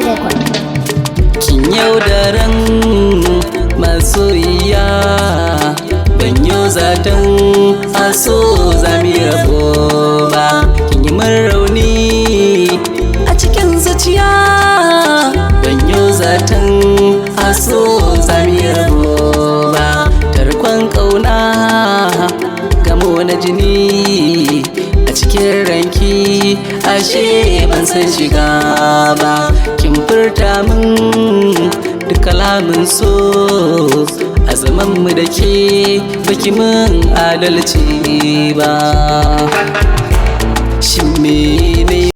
Record. Kin yaudaran masoyiya, ban yi zaton aso zami rabo ba. Kin yi min rauni a cikin zuciya, ban yi zaton aso zami rabo ba. Tarkon ƙauna, gamo na jini a cikin ranki, ashe ban san shiga ba. Kin furta min duk kalamin so, a zaman mu da ke baki min adalci ba. Shin mene